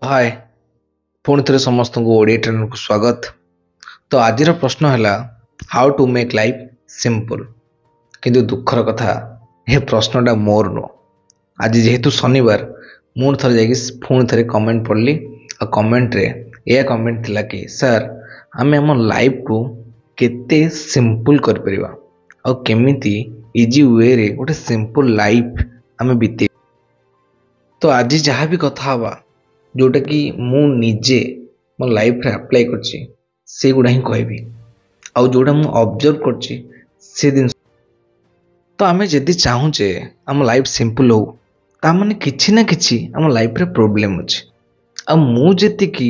ହାଏ, ପୁଣି ଥରେ ସମସ୍ତଙ୍କୁ ଓଡ଼ିଆ ଟ୍ରେନରକୁ ସ୍ୱାଗତ। ତ ଆଜିର ପ୍ରଶ୍ନ ହେଲା how to make life simple. କିନ୍ତୁ ଦୁଃଖର କଥା, ଏ ପ୍ରଶ୍ନଟା ମୋର ନୁହଁ। ଆଜି ଯେହେତୁ ଶନିବାର, ମୁଁ ଥରେ ଯାଇକି ପୁଣି ଥରେ କମେଣ୍ଟ ପଢ଼ିଲି, ଆଉ କମେଣ୍ଟରେ ଏଇଆ କମେଣ୍ଟ ଥିଲା କି ସାର୍, ଆମେ ଆମ ଲାଇଫକୁ କେତେ ସିମ୍ପଲ୍ କରିପାରିବା ଆଉ କେମିତି ଇଜି ୱେରେ ଗୋଟେ ସିମ୍ପଲ୍ ଲାଇଫ୍ ଆମେ ବିତେଇ। ତ ଆଜି ଯାହା ବି କଥା ହେବା, ଯେଉଁଟାକି ମୁଁ ନିଜେ ମୋ ଲାଇଫରେ ଆପ୍ଲାଏ କରିଛି, ସେଗୁଡ଼ା ହିଁ କହିବି, ଆଉ ଯେଉଁଟା ମୁଁ ଅବଜର୍ଭ କରିଛି ସେ ଜିନିଷ। ତ ଆମେ ଯଦି ଚାହୁଁଛେ ଆମ ଲାଇଫ୍ ସିମ୍ପଲ୍ ହଉ, ତାମାନେ କିଛି ନା କିଛି ଆମ ଲାଇଫରେ ପ୍ରୋବ୍ଲେମ୍ ଅଛି। ଆଉ ମୁଁ ଯେତିକି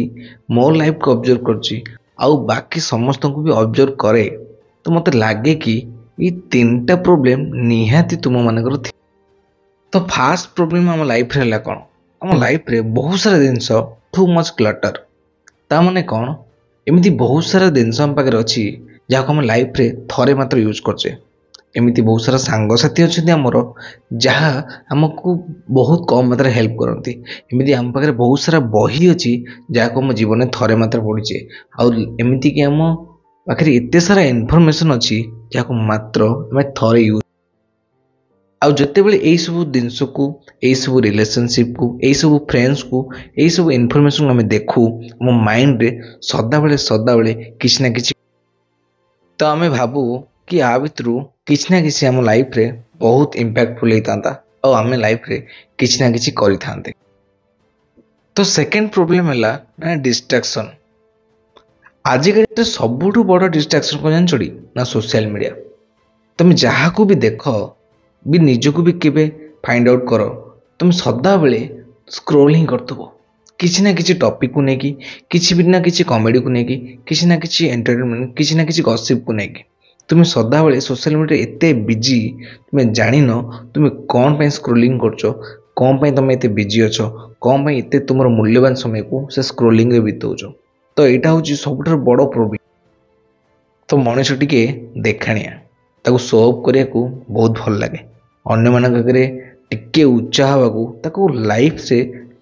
ମୋ ଲାଇଫକୁ ଅବଜର୍ଭ କରିଛି ଆଉ ବାକି ସମସ୍ତଙ୍କୁ ବି ଅବଜର୍ଭ କରେ, ତ ମୋତେ ଲାଗେ କି ଏଇ ତିନିଟା ପ୍ରୋବ୍ଲେମ୍ ନିହାତି ତୁମମାନଙ୍କର ଥିବ। ତ ଫାଷ୍ଟ ପ୍ରୋବ୍ଲେମ୍ ଆମ ଲାଇଫରେ ହେଲା କ'ଣ? ଆମ ଲାଇଫରେ ବହୁତ ସାରା ଜିନିଷ, ଟୁ ମଚ୍ କ୍ଲଟର୍। ତା ମାନେ କ'ଣ? ଏମିତି ବହୁତ ସାରା ଜିନିଷ ଆମ ପାଖରେ ଅଛି ଯାହାକୁ ଆମେ ଲାଇଫରେ ଥରେ ମାତ୍ର ୟୁଜ୍ କରୁଛେ। ଏମିତି ବହୁତ ସାରା ସାଙ୍ଗସାଥି ଅଛନ୍ତି ଆମର ଯାହା ଆମକୁ ବହୁତ କମ୍ ମାତ୍ରାରେ ହେଲ୍ପ କରନ୍ତି। ଏମିତି ଆମ ପାଖରେ ବହୁତ ସାରା ବହି ଅଛି ଯାହାକୁ ଆମ ଜୀବନରେ ଥରେ ମାତ୍ର ପଢ଼ିଛେ। ଆଉ ଏମିତିକି ଆମ ପାଖରେ ଏତେ ସାରା ଇନଫର୍ମେସନ୍ ଅଛି ଯାହାକୁ ମାତ୍ର ଆମେ ଥରେ ୟୁଜ୍। ଆଉ ଯେତେବେଳେ ଏଇସବୁ ଜିନିଷକୁ, ଏଇସବୁ ରିଲେସନସିପ୍କୁ, ଏଇସବୁ ଫ୍ରେଣ୍ଡସ୍କୁ, ଏଇସବୁ ଇନଫର୍ମେସନ୍କୁ ଆମେ ଦେଖୁ, ଆମ ମାଇଣ୍ଡରେ ସଦାବେଳେ ସଦାବେଳେ କିଛି ନା କିଛି, ତ ଆମେ ଭାବୁ କି ଆ ଭିତରୁ କିଛି ନା କିଛି ଆମ ଲାଇଫରେ ବହୁତ ଇମ୍ପାକ୍ଟଫୁଲ୍ ହେଇଥାନ୍ତା ଆଉ ଆମେ ଲାଇଫରେ କିଛି ନା କିଛି କରିଥାନ୍ତେ। ତ ସେକେଣ୍ଡ ପ୍ରୋବ୍ଲେମ୍ ହେଲା ନା ଡିଷ୍ଟ୍ରାକ୍ସନ୍। ଆଜିକାଲି ସବୁଠୁ ବଡ଼ ଡିଷ୍ଟ୍ରାକ୍ସନ୍ କ'ଣ ଜାଣିଛଟି? ନା ସୋସିଆଲ ମିଡ଼ିଆ। ତମେ ଯାହାକୁ ବି ଦେଖ ବି, ନିଜକୁ ବି କେବେ ଫାଇଣ୍ଡ ଆଉଟ୍ କର, ତୁମେ ସଦାବେଳେ ସ୍କ୍ରୋଲ୍ ହିଁ କରୁଥିବ କିଛି ନା କିଛି ଟପିକ୍କୁ ନେଇକି, କିଛି ବି ନା କିଛି କମେଡ଼ିକୁ ନେଇକି, କିଛି ନା କିଛି ଏଣ୍ଟରଟେନମେଣ୍ଟ, କିଛି ନା କିଛି ଗସିପ୍କୁ ନେଇକି। ତୁମେ ସଦାବେଳେ ସୋସିଆଲ ମିଡ଼ିଆରେ ଏତେ ବିଜି, ତୁମେ ଜାଣିନ ତୁମେ କ'ଣ ପାଇଁ ସ୍କ୍ରୋଲିଂ କରୁଛ, କ'ଣ ପାଇଁ ତୁମେ ଏତେ ବିଜି ଅଛ, କ'ଣ ପାଇଁ ଏତେ ତୁମର ମୂଲ୍ୟବାନ ସମୟକୁ ସେ ସ୍କ୍ରୋଲିଂରେ ବିତଉଛ। ତ ଏଇଟା ହେଉଛି ସବୁଠାରୁ ବଡ଼ ପ୍ରୋବ୍ଲେମ୍। ତ ମଣିଷ ଟିକେ ଦେଖାଣିଆ, ତାକୁ ସୋ ଅପ୍ କରିବାକୁ ବହୁତ ଭଲ ଲାଗେ, ଅନ୍ୟମାନଙ୍କ ଆଗରେ ଟିକେ ଉଚ୍ଚା ହେବାକୁ। ତାକୁ ଲାଇଫ୍ରେ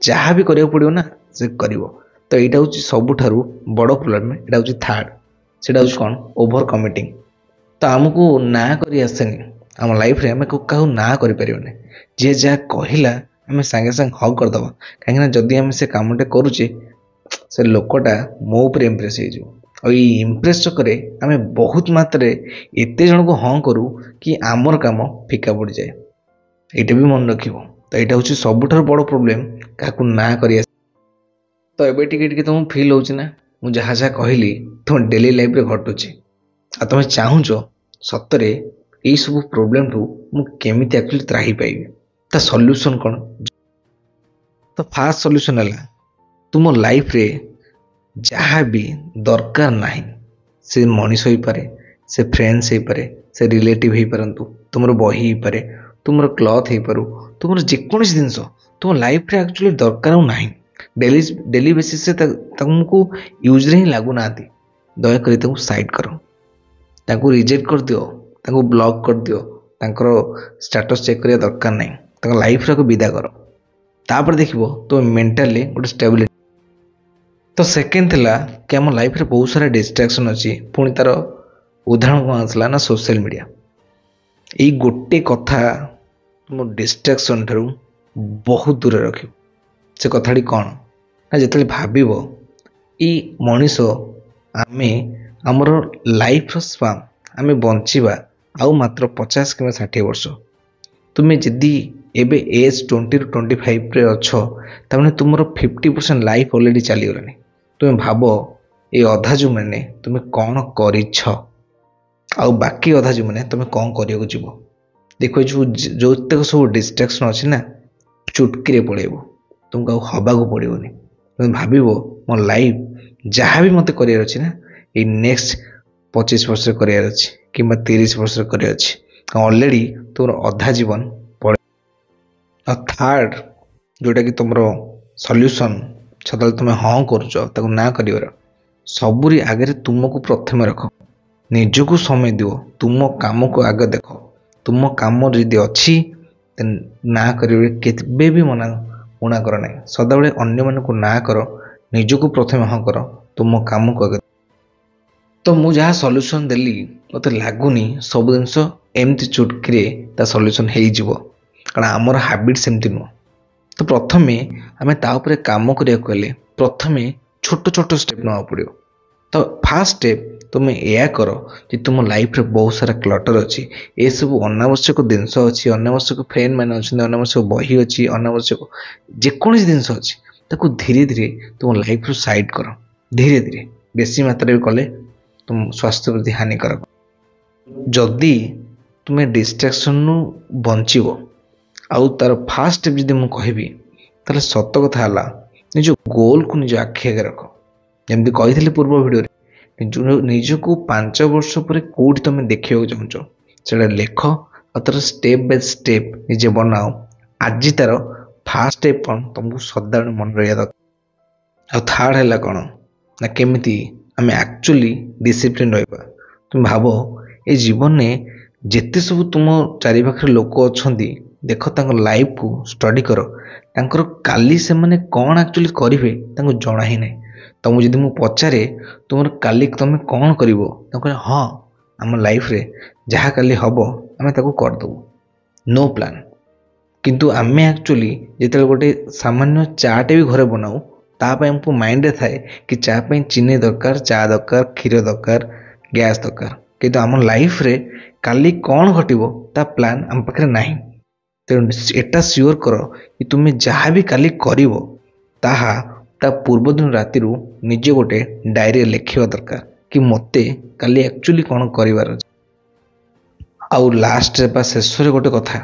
ଯାହା ବି କରିବାକୁ ପଡ଼ିବ ନା ସେ କରିବ। ତ ଏଇଟା ହେଉଛି ସବୁଠାରୁ ବଡ଼ ପ୍ରୋବ୍ଲେମ୍। ଏଇଟା ହେଉଛି ଥାର୍ଡ଼, ସେଇଟା ହେଉଛି କ'ଣ? ଓଭର କମିଟିଂ। ତ ଆମକୁ ନା କରି ଆସେନି। ଆମ ଲାଇଫ୍ରେ ଆମେ କାହାକୁ ନା କରିପାରିବାନି। ଯିଏ ଯାହା କହିଲା ଆମେ ସାଙ୍ଗେ ସାଙ୍ଗେ ହଁ କରିଦେବା, କାହିଁକିନା ଯଦି ଆମେ ସେ କାମଟା କରୁଛେ, ସେ ଲୋକଟା ମୋ ଉପରେ ଇମ୍ପ୍ରେସ୍ ହେଇଯିବ। ଆଉ ଏଇ ଇମ୍ପ୍ରେସ୍ ଚକରେ ଆମେ ବହୁତ ମାତ୍ରାରେ ଏତେ ଜଣକୁ ହଁ କରୁ କି ଆମର କାମ ଫିକା ପଡ଼ିଯାଏ। ଏଇଟା ବି ମନେ ରଖିବ। ତ ଏଇଟା ହେଉଛି ସବୁଠାରୁ ବଡ଼ ପ୍ରୋବ୍ଲେମ୍, କାହାକୁ ନା କରି ଆସେ। ତ ଏବେ ଟିକେ ଟିକେ ତୁମକୁ ଫିଲ୍ ହେଉଛି ନା, ମୁଁ ଯାହା ଯାହା କହିଲି ତୁମ ଡେଲି ଲାଇଫ୍ରେ ଘଟୁଛି, ଆଉ ତୁମେ ଚାହୁଁଛ ସତରେ ଏଇସବୁ ପ୍ରୋବ୍ଲେମ୍ଠୁ ମୁଁ କେମିତି ଆକ୍ଚୁଆଲି ତ୍ରାହି ପାଇବି, ତା ସଲ୍ୟୁସନ୍ କ'ଣ? ତ ଫାର୍ଷ୍ଟ ସଲ୍ୟୁସନ୍ ହେଲା, ତୁମ ଲାଇଫ୍ରେ ଯାହା ବି ଦରକାର ନାହିଁ, ସେ ମଣିଷ ହେଇପାରେ, ସେ ଫ୍ରେଣ୍ଡସ୍ ହେଇପାରେ, ସେ ରିଲେଟିଭ୍ ହେଇପାରନ୍ତୁ, ତୁମର ବହି ହେଇପାରେ, ତୁମର କ୍ଲଥ୍ ହେଇପାରୁ, ତୁମର ଯେକୌଣସି ଜିନିଷ ତୁମ ଲାଇଫ୍ରେ ଆକ୍ଚୁଆଲି ଦରକାର ଆଉ ନାହିଁ, ଡେଲି ବେସିସ୍ରେ ତୁମକୁ ୟୁଜ୍ରେ ହିଁ ଲାଗୁନାହାନ୍ତି, ଦୟାକରି ତାଙ୍କୁ ସାଇଡ଼୍ କର, ତାଙ୍କୁ ରିଜେକ୍ଟ କରିଦିଅ, ତାଙ୍କୁ ବ୍ଲକ୍ କରିଦିଅ, ତାଙ୍କର ଷ୍ଟାଟସ୍ ଚେକ୍ କରିବା ଦରକାର ନାହିଁ, ତାଙ୍କ ଲାଇଫ୍ଟାକୁ ବିଦା କର। ତାପରେ ଦେଖିବ ତୁମେ ମେଣ୍ଟାଲି ଗୋଟେ ଷ୍ଟେବିଲିଟି। ତ ସେକେଣ୍ଡ ଥିଲା କି ଆମ ଲାଇଫ୍ରେ ବହୁତ ସାରା ଡିଷ୍ଟ୍ରାକ୍ସନ୍ ଅଛି। ପୁଣି ତା'ର ଉଦାହରଣ କ'ଣ ଆସିଲା? ନା ସୋସିଆଲ ମିଡ଼ିଆ। ଏଇ ଗୋଟେ କଥା ତୁମ ଡିଷ୍ଟ୍ରାକ୍ସନ୍ ଠାରୁ ବହୁତ ଦୂରରେ ରଖିବ। ସେ କଥାଟି କ'ଣ? ନା ଯେତେବେଳେ ଭାବିବ ଏଇ ମଣିଷ ଆମେ ଆମର ଲାଇଫ୍ର ସ୍ପାମ୍, ଆମେ ବଞ୍ଚିବା ଆଉ ମାତ୍ର 50 କିମ୍ବା 60 ବର୍ଷ। ତୁମେ ଯଦି ଏବେ ଏଜ୍ 20ରୁ 25ରେ ଅଛ, ତାମାନେ ତୁମର 50% ଲାଇଫ୍ ଅଲରେଡ଼ି ଚାଲିଗଲାଣି। ତୁମେ ଭାବ ଏଇ ଅଧା ଯେଉଁମାନେ ତୁମେ କ'ଣ କରିଛ, ଆଉ ବାକି ଅଧା ଯେଉଁମାନେ ତୁମେ କ'ଣ କରିବାକୁ ଯିବ। ଦେଖିବ ଯେଉଁତକ ସବୁ ଡିଷ୍ଟ୍ରାକ୍ସନ୍ ଅଛି ନା, ଚୁଟକିରେ ପଳେଇବ, ତୁମକୁ ଆଉ ହେବାକୁ ପଡ଼ିବନି। ତୁମେ ଭାବିବ ମୋ ଲାଇଫ୍ ଯାହା ବି ମୋତେ କରିବାର ଅଛି ନା, ଏଇ ନେକ୍ସଟ 25 ବର୍ଷରେ କରିବାର ଅଛି କିମ୍ବା 30 ବର୍ଷରେ କରିବାର ଅଛି, ଅଲରେଡ଼ି ତୁମର ଅଧା ଜୀବନ ପଳେଇ। ଆଉ ଥାର୍ଡ଼ ଯେଉଁଟାକି ତୁମର ସଲ୍ୟୁସନ୍, ସଦାବେଳେ ତୁମେ ହଁ କରୁଛ ତାକୁ ନା କରିବାର, ସବୁରି ଆଗରେ ତୁମକୁ ପ୍ରଥମେ ରଖ, ନିଜକୁ ସମୟ ଦିଅ, ତୁମ କାମକୁ ଆଗ ଦେଖ। ତୁମ କାମ ଯଦି ଅଛି ନା କରିବେ କେବେ ବି ମନା ଊଣା କର ନାହିଁ। ସଦାବେଳେ ଅନ୍ୟମାନଙ୍କୁ ନା କର, ନିଜକୁ ପ୍ରଥମେ ହଁ କର, ତୁମ କାମକୁ ଆଗ। ତ ମୁଁ ଯାହା ସଲ୍ୟୁସନ୍ ଦେଲି, ମୋତେ ଲାଗୁନି ସବୁ ଜିନିଷ ଏମିତି ଚୁଟକିରେ ତା ସଲ୍ୟୁସନ୍ ହେଇଯିବ, କାରଣ ଆମର ହାବିଟ୍ ସେମିତି ନୁହଁ। ତ ପ୍ରଥମେ ଆମେ ତା ଉପରେ କାମ କରିବାକୁ ହେଲେ ପ୍ରଥମେ ଛୋଟ ଛୋଟ ଷ୍ଟେପ୍ ନେବାକୁ ପଡ଼ିବ। ତ ଫାର୍ଷ୍ଟ ଷ୍ଟେପ୍ ତୁମେ ଏଇଆ କର ଯେ ତୁମ ଲାଇଫ୍ରେ ବହୁତ ସାରା କ୍ଲଟର୍ ଅଛି, ଏସବୁ ଅନାବଶ୍ୟକ ଜିନିଷ ଅଛି, ଅନାବଶ୍ୟକ ଫ୍ରେଣ୍ଡ ମାନେ ଅଛନ୍ତି, ଅନାବଶ୍ୟକ ବହି ଅଛି, ଅନାବଶ୍ୟକ ଯେକୌଣସି ଜିନିଷ ଅଛି, ତାକୁ ଧୀରେ ଧୀରେ ତୁମ ଲାଇଫ୍ରୁ ସାଇଡ଼୍ କର। ଧୀରେ ଧୀରେ, ବେଶୀ ମାତ୍ରାରେ ବି କଲେ ତୁମ ସ୍ୱାସ୍ଥ୍ୟ ପ୍ରତି ହାନିକାରକ। ଯଦି ତୁମେ ଡିଷ୍ଟ୍ରାକ୍ସନ୍ରୁ ବଞ୍ଚିବ, ଆଉ ତା'ର ଫାର୍ଷ୍ଟ ଷ୍ଟେପ୍ ଯଦି ମୁଁ କହିବି, ତାହେଲେ ସତ କଥା ହେଲା ନିଜ ଗୋଲ୍କୁ ନିଜ ଆଖି ଆଗରେ ରଖ। ଯେମିତି କହିଥିଲି ପୂର୍ବ ଭିଡ଼ିଓରେ, ନିଜକୁ 5 ବର୍ଷ ପରେ କେଉଁଠି ତୁମେ ଦେଖିବାକୁ ଚାହୁଁଛ ସେଇଟା ଲେଖ, ଆଉ ତା'ର ଷ୍ଟେପ୍ ବାଇ ଷ୍ଟେପ୍ ନିଜେ ବନାଅ। ଆଜି ତା'ର ଫାର୍ଷ୍ଟ ଷ୍ଟେପ୍ କ'ଣ ତୁମକୁ ସଦାବେଳେ ମନେ ରହିବା ଦରକାର। ଆଉ ଥାର୍ଡ଼ ହେଲା କ'ଣ ନା କେମିତି ଆମେ ଆକ୍ଚୁଆଲି ଡିସିପ୍ଲିନ୍ ରହିବା। ତୁମେ ଭାବ, ଏ ଜୀବନରେ ଯେତେ ସବୁ ତୁମ ଚାରିପାଖରେ ଲୋକ ଅଛନ୍ତି, ଦେଖ ତାଙ୍କ ଲାଇଫ୍କୁ ଷ୍ଟଡ଼ି କର, ତାଙ୍କର କାଲି ସେମାନେ କ'ଣ ଆକ୍ଚୁଆଲି କରିବେ ତାଙ୍କୁ ଜଣା ହିଁ ନାହିଁ। ତମକୁ ଯଦି ମୁଁ ପଚାରେ ତୁମର କାଲି ତୁମେ କ'ଣ କରିବ, ତମେ କହିବ ହଁ ଆମ ଲାଇଫ୍ରେ ଯାହା କାଲି ହେବ ଆମେ ତାକୁ କରିଦେବୁ, ନୋ ପ୍ଲାନ୍। କିନ୍ତୁ ଆମେ ଆକ୍ଚୁଆଲି ଯେତେବେଳେ ଗୋଟେ ସାମାନ୍ୟ ଚାଟେ ବି ଘରେ ବନାଉ, ତା ପାଇଁ ଆମକୁ ମାଇଣ୍ଡରେ ଥାଏ କି ଚା ପାଇଁ ଚିନି ଦରକାର, ଚା ଦରକାର, କ୍ଷୀର ଦରକାର, ଗ୍ୟାସ୍ ଦରକାର। କିନ୍ତୁ ଆମ ଲାଇଫ୍ରେ କାଲି କ'ଣ ଘଟିବ ତା ପ୍ଲାନ୍ ଆମ ପାଖରେ ନାହିଁ। ତେଣୁ ଏଟା ସିଓର କର କି ତୁମେ ଯାହା ବି କାଲି କରିବ ତାହା ତା ପୂର୍ବଦିନ ରାତିରୁ ନିଜେ ଗୋଟେ ଡାଏରୀରେ ଲେଖିବା ଦରକାର କି ମୋତେ କାଲି ଆକ୍ଚୁଆଲି କ'ଣ କରିବାର ଅଛି। ଆଉ ଲାଷ୍ଟରେ ବା ଶେଷରେ ଗୋଟେ କଥା,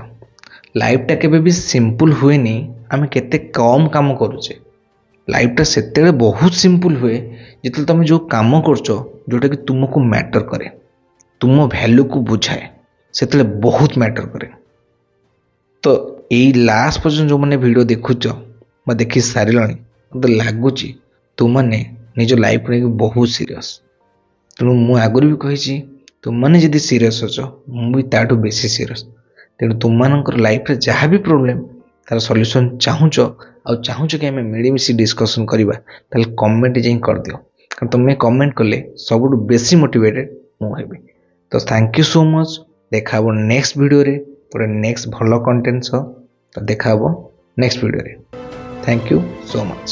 ଲାଇଫ୍ଟା କେବେ ବି ସିମ୍ପଲ୍ ହୁଏନି ଆମେ କେତେ କମ୍ କାମ କରୁଛେ। ଲାଇଫ୍ଟା ସେତେବେଳେ ବହୁତ ସିମ୍ପଲ୍ ହୁଏ ଯେତେବେଳେ ତୁମେ ଯେଉଁ କାମ କରୁଛ ଯେଉଁଟାକି ତୁମକୁ ମ୍ୟାଟର୍ କରେ, ତୁମ ଭ୍ୟାଲ୍ୟୁକୁ ବୁଝାଏ, ସେତେବେଳେ ବହୁତ ମ୍ୟାଟର୍ କରେ। ତ ଏଇ ଲାଷ୍ଟ ପର୍ଯ୍ୟନ୍ତ ଯେଉଁମାନେ ଭିଡ଼ିଓ ଦେଖୁଛ ବା ଦେଖି ସାରିଲଣି, ମୋତେ ଲାଗୁଛି ତୁମମାନେ ନିଜ ଲାଇଫ୍ ନେଇକି ବହୁତ ସିରିୟସ୍। ତେଣୁ ମୁଁ ଆଗରୁ ବି କହିଛି, ତୁମମାନେ ଯଦି ସିରିୟସ୍ ଅଛ, ମୁଁ ବି ତାଠୁ ବେଶୀ ସିରିୟସ୍। ତେଣୁ ତୁମମାନଙ୍କର ଲାଇଫ୍ରେ ଯାହା ବି ପ୍ରୋବ୍ଲେମ୍ ତାର ସଲ୍ୟୁସନ୍ ଚାହୁଁଛ, ଆଉ ଚାହୁଁଛ କି ଆମେ ମିଳିମିଶି ଡିସ୍କସନ୍ କରିବା, ତାହେଲେ କମେଣ୍ଟ ଯାଇ କରିଦିଅ, କାରଣ ତୁମେ କମେଣ୍ଟ କଲେ ସବୁଠୁ ବେଶୀ ମୋଟିଭେଟେଡ଼ ମୁଁ ହେବି। ତ thank you so much. ଦେଖା ହେବ ନେକ୍ସଟ ଭିଡ଼ିଓରେ ଗୋଟେ ନେକ୍ସଟ ଭଲ କଣ୍ଟେଣ୍ଟ ସହ। ତ ଦେଖା ହେବ ନେକ୍ସଟ ଭିଡ଼ିଓରେ। Thank you so much.